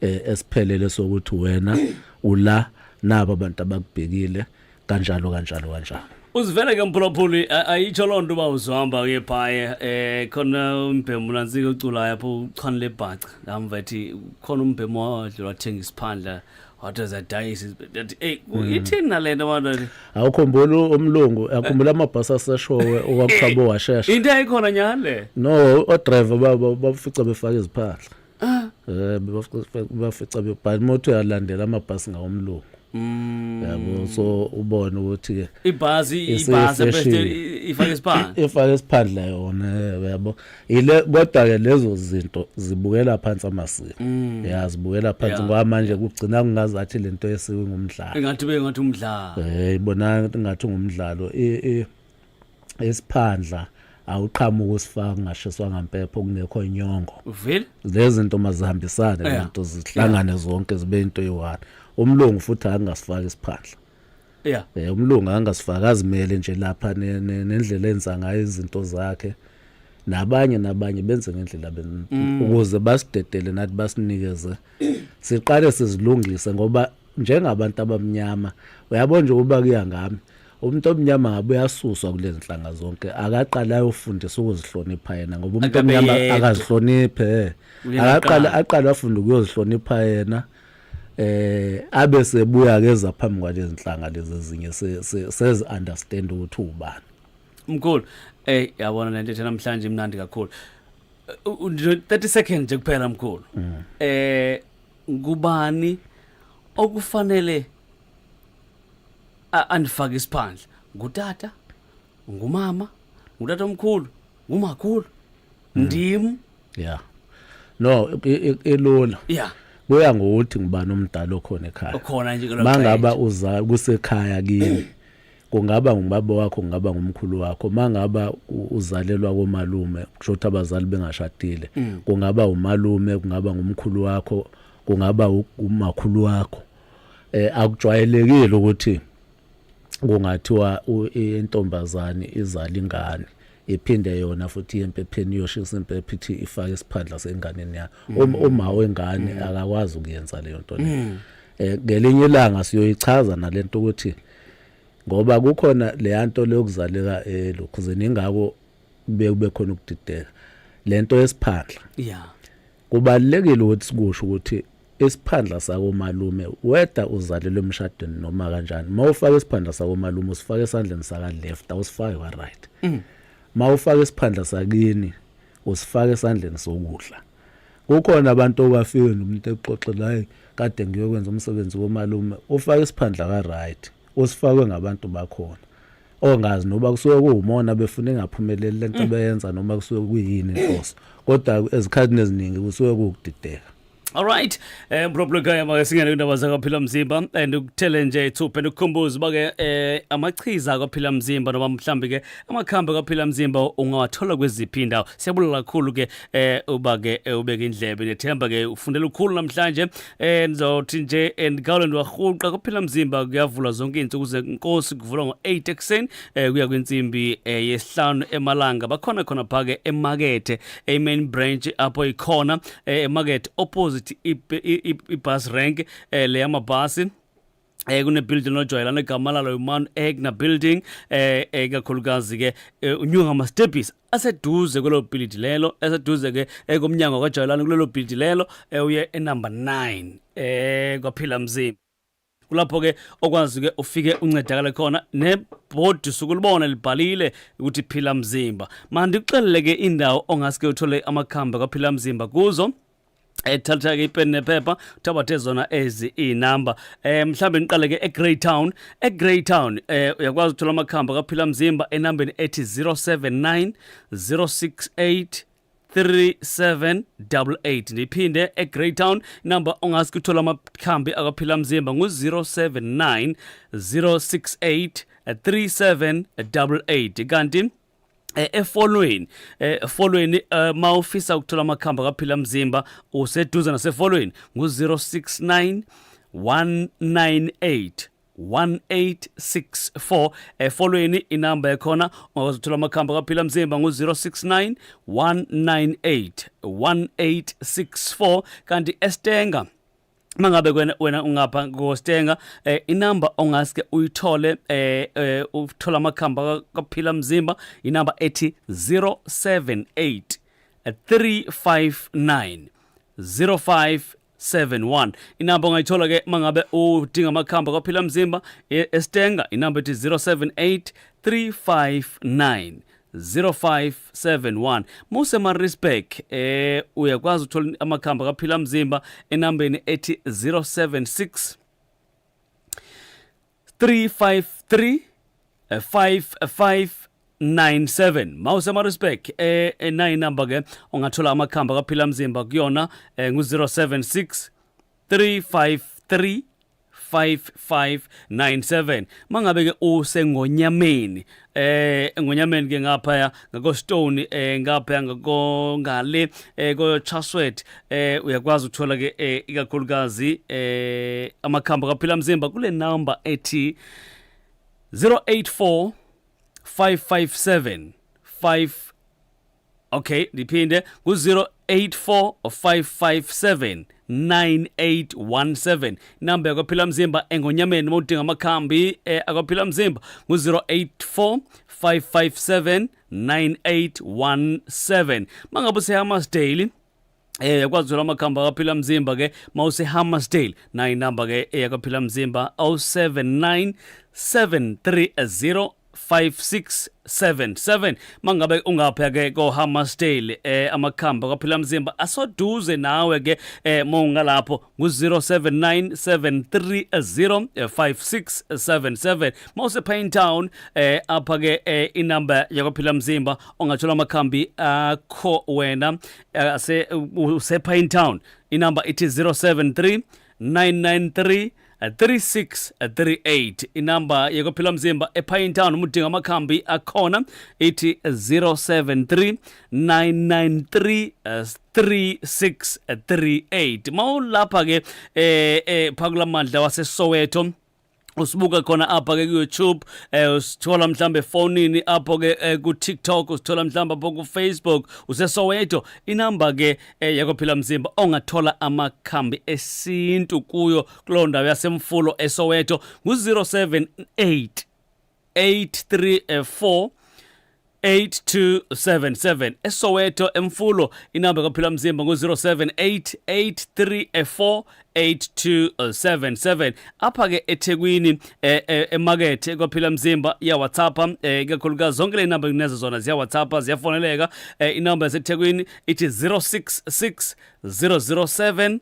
esiphelele sokuthi wena ula nabo abantu abakubhekile, kanjalo kanjalo kanjalo. Uzivele ke, mphulaphuli, ayitsho loo nto uba uzohamba uye phaya khona umbhemu nantsika oculayo apho uchane lebhaca, ndamva ethi khona umbhemu wadlula wathenga isiphandla, wathi azadayisa, athi eyi, ithini nale nto abantu? Awukhumbula umlungu, akhumbula amabhasi aseshowe okwakuthiwa bowashesha? Into ayikhona nyhani le. No, odriver babo bafica befaka iziphandla, bafica bebhala imoto, uyalandela amabhasi ngawomlungu, yabo, so ubone ukuthi ke ibhasi ibhasi Isiyi-fashion. bese ifake isiphandla. Ifake isiphandla yona, yabo, ile. Kodwa ke lezo zinto zibukela phansi amasiko, ya, zibukela phansi, ngoba manje kugcina kungazathi lento yesiko ngumdlalo. Engathi bengathi umdlalo. Ibona ngathi ngumdlalo. Isiphandla awuqhamuka usifaka kungashiswa ngampepho, kungekho inyongo. Uvile. Lezi zinto mazihambisane, lento zihlangane zonke zibe into eyi-one. Umlungu futhi akangasifaki isiphandla. Umlungu angasifaki, azimele nje lapha nendlela enza ngayo izinto zakhe, nabanye nabanye benze ngendlela ukuze basidedele nathi, basinikeze siqale sizilungise, ngoba njengabantu abamnyama, uyabona nje, ukuba kuya ngami, umuntu omnyama ngabe uyasuswa kulezi nhlanga zonke, akaqala ayofundisa ukuzihlonipha yena, ngoba umuntu Akabe omnyama yedwa. akazihloniphe. Uyena Akaqala kuqala. aqala afunde ukuyozihlonipha yena, abe sebuya ke eza phambi kwalezi nhlanga lezi ezinye, sezi understand ukuthi ubani. Mkhulu, yabona lento ethe namhlanje imnandi kakhulu. Nje 30 seconds nje kuphela, mkhulu. Ngubani okufanele andifake isiphandla? Ngutata, ngumama, ngutata omkhulu, ngumakhulu, ndim? Yeah, no, ilula. Kuya ngokuthi ngubani omdala okhona ekhaya. Ukhona nje kulo Mangaba xesha. uza kusekhaya kini, kungaba ngubaba wakho, kungaba ngumkhulu wakho. Mangaba uzalelwa komalume, kusho ukuthi abazali bengashadile, kungaba umalume, kungaba ngumkhulu wakho, kungaba umakhulu wakho. Akujwayelekile ukuthi kungathiwa intombazane izala ingane, iphinde yona futhi iye empepheni, iyoshisa impepho, ithi ifake isiphandla senganeni yayo. Uma wengane akakwazi ukuyenza leyo nto leyo. Ngelinye ilanga siyoyichaza nalento, ukuthi ngoba kukhona leya nto leyokuzaleka elokhuzeni, ingako kube khona ukudideka lento yesiphandla. Kubalulekile ukuthi sikusho ukuthi isiphandla sakomalume, whether uzalelwe emshadweni noma kanjani, uma ufaka isiphandla sakomalume usifaka esandleni saka left, awusifaki kwa right. Uma ufaka isiphandla sakini usifaka esandleni sokudla. Kukhona abantu okwafike nomuntu exoxela, "Hayi, kade ngiyokwenza umsebenzi komalume," ufaka isiphandla ka right, usifakwe ngabantu bakhona ongazi noba kusuke kuwumona, befuna ingaphumeleli lento beyenza, noma kusuke kuyini inhloso, kodwa ezikhathini eziningi kusuke kuwukudideka. Alright, problem kaya make singene kundaba zakaphila mzimba and ukuthele nje ithupha ndikukhumbuza uba ke amachiza kwaphila mzimba noma mhlambi ke amakhambi kwaphila mzimba ungawathola kweziphi indawo. Siyabulela kakhulu ke uba ke ubeke indlebe, nethemba ke ufundela ukhulu namhlanje. Nizothi nje ndikhawule ndiwarhuqa kwaphila mzimba, kuyavulwa zonke iintsuku zenkosi, kuvulwa ngo-8 ekuseni kuya kwintsimbi yesihlanu emalanga. Bakhona khona pha ke emakethe, e-main branch apho ikhona emarket opposite i-bus rank le yamabhasi, kune building ojwayelana igama lalo iMount Egna building, ikakhulukazi ke unyuka ngama-steps aseduze kwelo building lelo, aseduze ke komnyango kajwayelana kulelo building lelo, uye enumber 9 kwaphila mzimba. Kulapho ke okwazi ke ufike uncedakale khona, nebhodi sukulibona libhalile ukuthi Phila Mzimba. Mandikuxelele ke indawo ongaske uthole amakhambi kaPhila Mzimba kuzo. Ethatha ke ipeni nephepha, uthabathe zona ezi inamba. Mhlambe niqale ke eGreytown. EGreytown uyakwazi ukuthola amakhambi kaPhila Mzimba enambeni ethi 079 068 3788. Ndiphinde, eGreytown inamba ongaske uthola amakhambi akaPhila Mzimba ngu-079 068 3788. Kanti efolweni, efolweni, mawufisa ukuthola amakhambi akaPhila Mzimba useduze nasefolweni, ngu-069 198 1864. Efolweni inamba yakhona ungakwazi ukuthola amakhambi akaPhila Mzimba ngu-069 198 1864. Kanti eStanger, mangabe wena ungapha ngoStanger, inamba ongaske uyithole uthola amakhamba kaPhila Mzimba, inamba ethi 078 359 0571. Inamba ongayithola ke mangabe udinga amakhamba kaPhila Mzimba eStanger, inamba ethi 078 359 0571. MuseMaritzburg, uyakwazi ukuthola amakhamba kaPhila Mzimba enambeni ethi 076 353 5597. MawuseMaritzburg, nayi number ke ungathola amakhamba kaPhila Mzimba kuyona, ngu-076 353 5597. Mangabe ke usengonyameni, engonyameni ke ngapha ngako Stone, ngapha ngako ngale ko Chatsworth, uyakwazi ukuthola ke ikakhulukazi amakhamba kaPhila Mzimba kule number ethi 084 557 5. Okay, ndiphinde, ku-084 557 9817. Inamba yakwaPhila Mzimba engonyameni mawudinga amakhambi akwaPhila Mzimba ngu-084 557 9817. Mangabe useHammarsdale, yakwazi ukuthola amakhamba akaPhila Mzimba ke mawuse Hammarsdale, nayi inamba ke eyakaPhila Mzimba, 079 730 5677. Mangabe ungapha ke ko Hammarsdale, amakhamba kaPhila Mzimba asoduze nawe ke mawungalapho ngu 079 730 5677. Mawuse Pinetown, apha ke inamba yakwaPhila Mzimba ongathola amakhambi akho wena ase use Pinetown, inamba ithi 073 993 3638. Inamba yakophila Mzimba ePinetown uma udinga amakhambi akhona ithi 073 993 3638. Mawulapha ke phakulamandla waseSoweto, usibuka khona apha ke ku-YouTube, usithola mhlambe efonini apho ke ku-TikTok, usithola mhlambe apho ku-Facebook useSoweto, inamba ke yakophila Mzimba ongathola amakhambi esintu kuyo kulowo ndawo yasemfulo eSoweto ngu-078 834 8277. ESoweto emfulo inamba kaPhila Mzimba ngu-078 834 8277. Apha ke eThekwini, emakethe kwaPhila Mzimba iya WhatsApp, ikakhulukazi zonke le namba kunezo zona ziya WhatsApp, ziyafoneleka. Inamba yaseThekwini ithi 066 007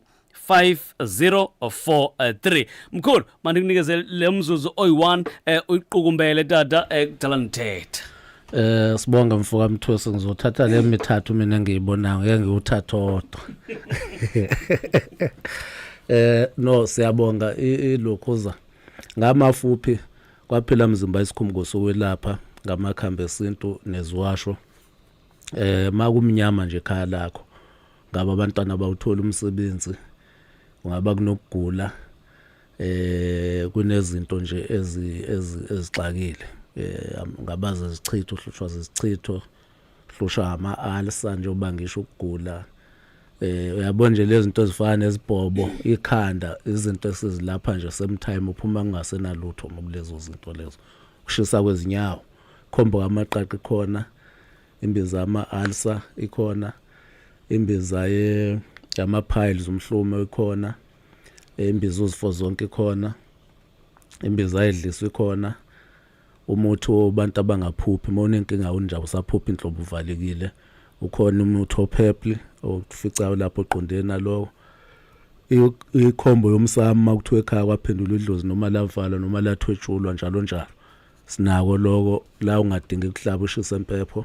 5043. Mkhulu, mandikunikeze le mzuzu oyi-1 uyiqukumbele tata, kudala ndithetha. Sibonga mfoka Mthosi, ngizothatha le mithathu mina engiyibonayo, ngeke ngiwuthathe odwa. No, siyabonga ilokhuza ngamafuphi kwaPhila Mzimba isikhumgo sokwelapha ngamakhambi esintu neziwasho. Makumnyama nje ekhaya lakho, ngabe abantwana bawuthola umsebenzi, ungaba kunokugula, kunezinto nje ezi ezixakile, ngabaza zichitho, uhlushwa zichitho, hlushwa ama ulcer njengoba ngisho ukugula, uyabona nje lezi zinto ezifana nezibhobo, ikhanda, izinto esizilapha nje same time uphuma kungasenalutho kulezo zinto lezo. Kushisa kwezinyawo, khombo kamaqaqi khona, imbiza ama ulcer ikhona, imbiza ye yama piles umhlume ikhona, imbiza uzifo zonke ikhona. Imbiza ayidliswa ikhona. Umuthi wobantu abangaphuphi, uma unenkinga unjaba usaphupha inhlobo uvalekile, ukhona umuthi opurple oficayo lapho oqondene nalowo. Ikhombo yomsamo uma kuthiwa ekhaya kwaphendula idlozi noma lavalwa noma lathwetshulwa njalo njalo, sinako lokho la ungadingi ukuhlaba ushise impepho.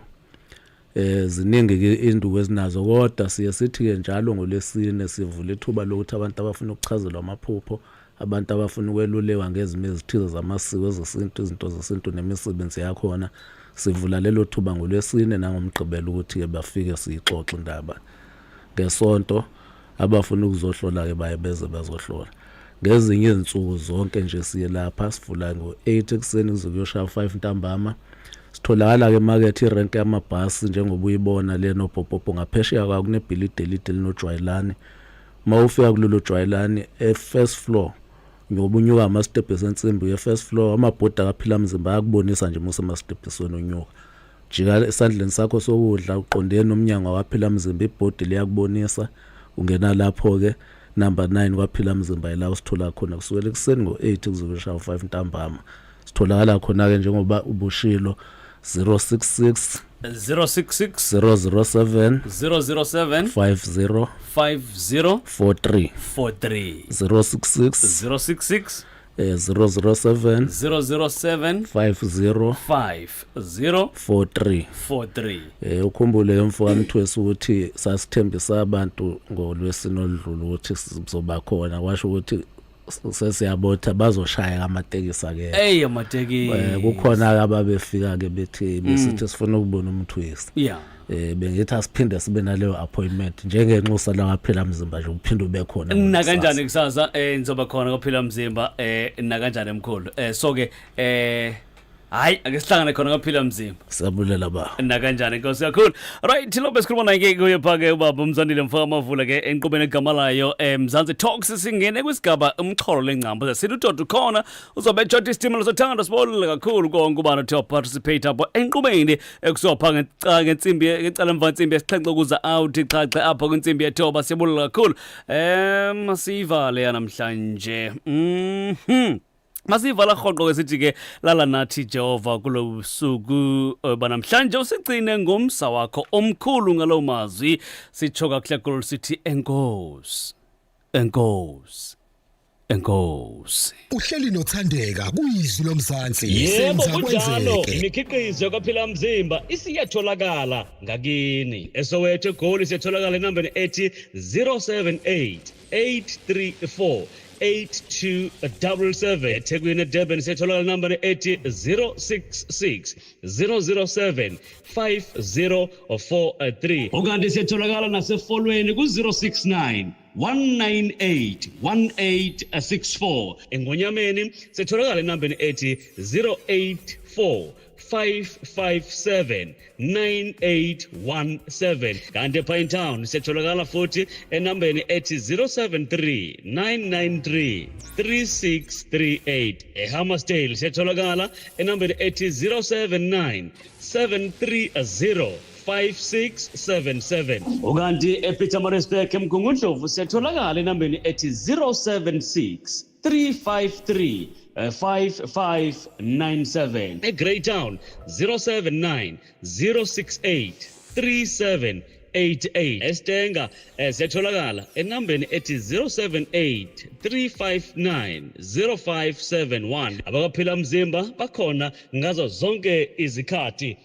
Ziningi ke induku ezinazo, kodwa siye sithi ke njalo ngolwesine sivula ithuba lokuthi abantu abafuna ukuchazelwa amaphupho, abantu abafuna ukwelulekwa ngezimo ezithize zamasiko ezesintu, izinto zesintu nemisebenzi yakhona, sivula lelo thuba ngolwesine nangomgqibelo ukuthi-ke bafike siyixoxe indaba. Ngesonto abafuna ukuzohlola-ke baye beze bazohlola. Ngezinye izinsuku zonke nje siye lapha, sivula ngo-8 ekuseni kuze kuyoshaya 5 ntambama. Sitholakala-ke emakethe, irenke yamabhasi njengoba uyibona le nobhobhobho, ngaphesheya kwayo kunebhilidi elide elinojwayelani. Uma ufika kulolo jwayelani e-first floor, ngoba unyuka amasitebhisi ensimbi uye first floor, amabhodi akaphila mzimba ayakubonisa nje uma usemasitebhisweni unyuka. Jika esandleni sakho sokudla uqondene nomnyango waphila mzimba, ibhodi liyakubonisa. Ungena lapho-ke number 9 kwaphila mzimba, yila usithola khona kusukela ekuseni ngo-8 kuze kuyoshaya u-5 ntambama. Sitholakala khona-ke njengoba ubushilo, 066 066 007 007 50 50 43. 43. 066 066 007 007 50 50 43. 43. Ukhumbule mfo kaMthwesi ukuthi sasithembisa abantu ngolwesine oludlule ukuthi sizoba khona, kwasho ukuthi sesiyabotha bazoshaya amatekisi ake. Ey, amatekisi. Kukhona ababefika ke bethi besithi sifuna ukubona uMthwesi. Bengithi asiphinde sibe naleyo appointment njengenxusa la waphila mzimba nje, uphinde ube khona Nakanjani kusasa nizoba khona kwaphila mzimba, nakanjani emkhulu. So ke hayi, ake sihlangane khona kwaphila mzimba. Siyabulela ba. Nakanjani, nkosi kakhulu. Right, lo besikhuluma naye ke kuye pha ke ubaba uMzandile mfaka Mavula ke enqubeni egama layo Mzansi Talks. Singene kwisigaba umxholo lengcambo zesithi udoda ukhona uzobe ejota isitimela sothando. Sibolile kakhulu konke ubani othe participate apho enqubeni ekusopha ngentsimbi ngecala emva ntsimbi yesixhenxe ukuza out xhaxhe apho kwintsimbi yethoba. Siyabulela kakhulu. Masiyivale yanamhlanje. Masivala rhoqo ke sithi ke lala nathi Jehova kulo busuku banamhlanje, usigcine ngomsa wakho omkhulu. Ngalowo mazwi sitsho kakuhle kakhulu sithi enkosi, enkosi, enkosi. Uhleli noThandeka kuyizwi lomzansi. Yebo. Senza Kunjalo. kwenzeke. Imikhiqizo kwaphila mzimba isiyatholakala ngakini eSoweto, eGoli siyatholakala enambeni ethi 078 834 8277. eThekwini, eDurban siyatholakala enambeni ethi 066 007 5043. Ukanti siyatholakala nasefolweni ku-069 198 1864. Engonyameni sitholakala enambeni ethi 084 557 9817. Kanti ePine Town siyatholakala futhi enambeni ethi 073 993 3638. eHammarsdale siyatholakala enambeni ethi 079 730 5677. Ukanti ePietermaritzburg, eMgungundlovu, siyatholakala enambeni ethi 076 353 5597. eGreytown 079 068 3788. Estenga siyatholakala enambeni ethi 078 359 0571. Abakaphila mzimba bakhona ngazo zonke izikhathi.